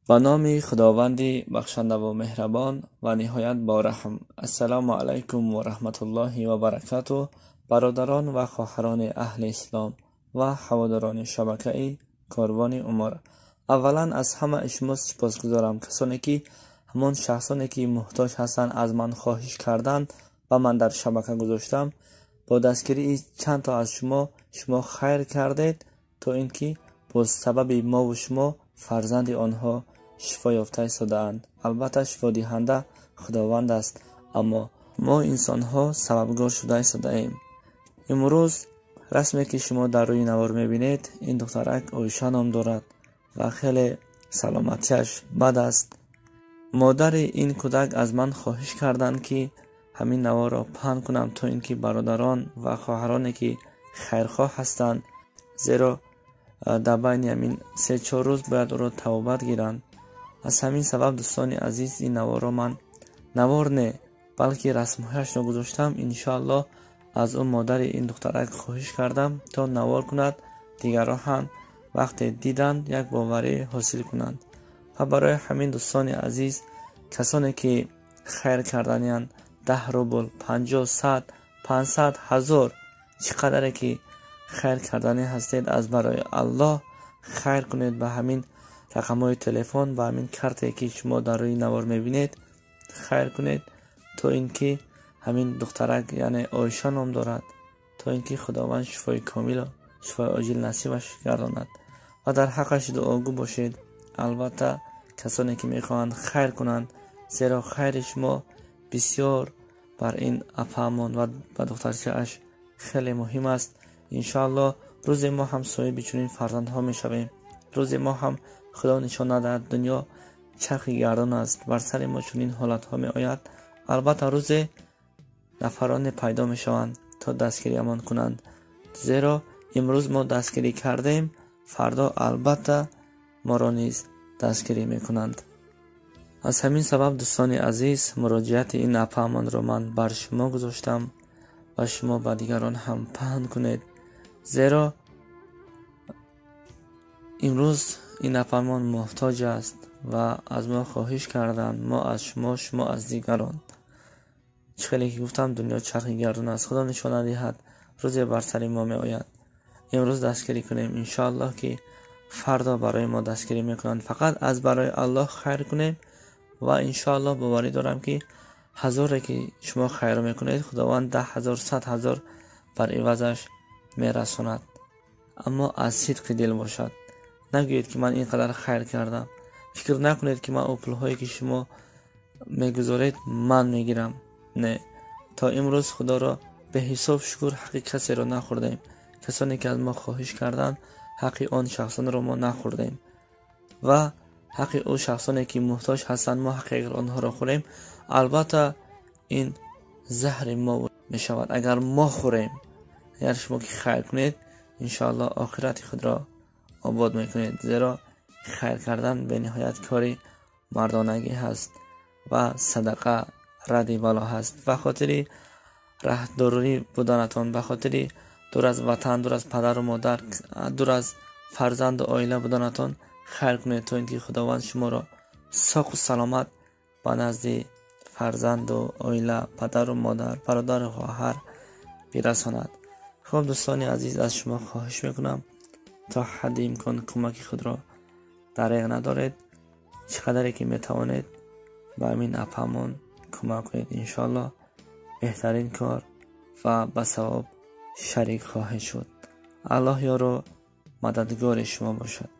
Ба номи Худованди бахшандаву меҳрабон ва ниҳоят бораҳм. Ассалому алайкум ва раҳматуллоҳи ва баракатуҳ. Бародарон ва хоҳарони аҳли ислом ва ҳаводорони шабакаи Корвони Умар, аввалан аз ҳамаи шумо сипосгузорам, касоне ки ҳамон шахсоне ки муҳтоҷ ҳастанд аз ман хоҳиш карданд ва ман дар шабака гузоштам. Бо дастгирии чанд то аз шумо, шумо хайр кардед, то ин ки бо сабаби мову шумо фарзанди онҳо шифо ёфта истодаанд. Албатта, шифодиҳанда Худованд аст, аммо мо инсонҳо сабабгор шуда истодаем. Имрӯз расме ки шумо дар рӯи навор мебинед, ин духтарак Оиша ном дорад ва хеле саломатиаш бад аст. Модари ин кӯдак аз ман хоҳиш карданд, ки ҳамин наворро паҳн кунам, то ин ки бародарон ва хоҳароне ки хайрхоҳ ҳастанд, зеро дар байни ҳамин 3-4 рӯз бояд ӯро тавобат гиранд. Аз ҳамин сабаб, дӯстони азиз, ин наворро ман навор не, балки расмҳояшро гузоштам. Иншоаллоҳ, аз ӯ модари ин духтарак хоҳиш кардам, то навор кунад, дигарро ҳам вақте диданд, як боварӣ ҳосил кунанд. Ва барои ҳамин, дӯстони азиз, касоне ки хайр карданиянд, 10 рубл, 50, 100, 500, 1000, чӣ қадаре ки хайр карданӣ ҳастед, аз барои Аллоҳ хайр кунед. Ба ҳамин рақамҳои телефон, ба ҳамин картае ки шумо дар рӯи навор мебинед, хайр кунед, то ин ки ҳамин духтарак, яъне Оиша ном дорад, то ин ки Худованд шифои комилу шифои оҷил насибаш гардонад ва дар ҳаққаш дуогӯ бошед. Албатта, касоне ки мехоҳанд хайр кунанд, зеро хайри шумо бисёр бар ин апаамон ва ба духтарчааш хеле муҳим аст. Иншоаллоҳ, рӯзе мо ҳам соҳиби чунин фарзандҳо мешавем. Рӯзе мо ҳам, Худо нишон надиҳад, дунё чархи гардон аст, бар сари мо чунин ҳолатҳо меояд. Албатта, рӯзе нафароне пайдо мешаванд, то дастгириамон кунанд, зеро имрӯз мо дастгирӣ кардем, фардо албатта моро низ дастгирӣ мекунанд. Аз ҳамин сабаб, дӯстони азиз, муроҷиати ин апаамонро ман бар шумо гузоштам ва шумо ба дигарон ҳам паҳн кунед, зеро имрӯз ин апаамон муҳтоҷ аст ва аз мо хоҳиш карданд. Мо аз шумо, шумо аз дигарон. Чӣ хеле ки гуфтам, дунё чархи гардон аст, Худо нишон надиҳад, рӯзе бар сари мо меояд. Имрӯз дастгирӣ кунем, иншоаллоҳ, ки фардо барои мо дастгирӣ мекунанд. Фақат аз барои Аллоҳ хайр кунем ва иншоаллоҳ боварӣ дорам, ки ҳазоре ки шумо хайр мекунед, Худованд 10 000, 100 000 бар ивазаш мерасонад. Аммо аз сидқи дил бошад. Нагӯед, ки ман ин қадар хайр кардам. Фикр накунед, ки ман ӯ пулҳое ки шумо мегузоред, ман мегирам. Не, то имрӯз, Худоро беҳисоб шукр, ҳаққи касеро нахӯрдем. Касоне ки аз мо хоҳиш карданд, ҳаққи он шахсонро мо нахӯрдем ва ҳаққи ӯ шахсоне ки муҳтоҷ ҳастанд, мо ҳаққи агар онҳоро хӯрем, албатта, ин заҳри мо мешавад, агар мо хӯрем. Агар шумо ки хайр кунед, иншоаллоҳ, охирати худро обод мекунед, зеро хайр кардан бениҳоят кори мардонагӣ ҳаст ва садақа радди бало ҳаст. Ба хотири раҳдорӣ буданатон, ба хотири дур аз ватан, дур аз падару модар, дур аз фарзанду оила буданатон хайр кунед, то ин ки Худованд шуморо соқу саломат ба назди фарзанду оила, падару модар, бародару хоҳар бирасонад. Хуб, дӯстони азиз, аз шумо хоҳиш мекунам, то ҳадди имкон кӯмаки худро дареғ надоред. Чӣ қадаре ки метавонед, ба ҳамин апаамон кӯмак кунед. Иншоаллоҳ, беҳтарин кор ва ба савоб шарик хоҳед шуд. Аллоҳ ёру мададгори шумо бошад.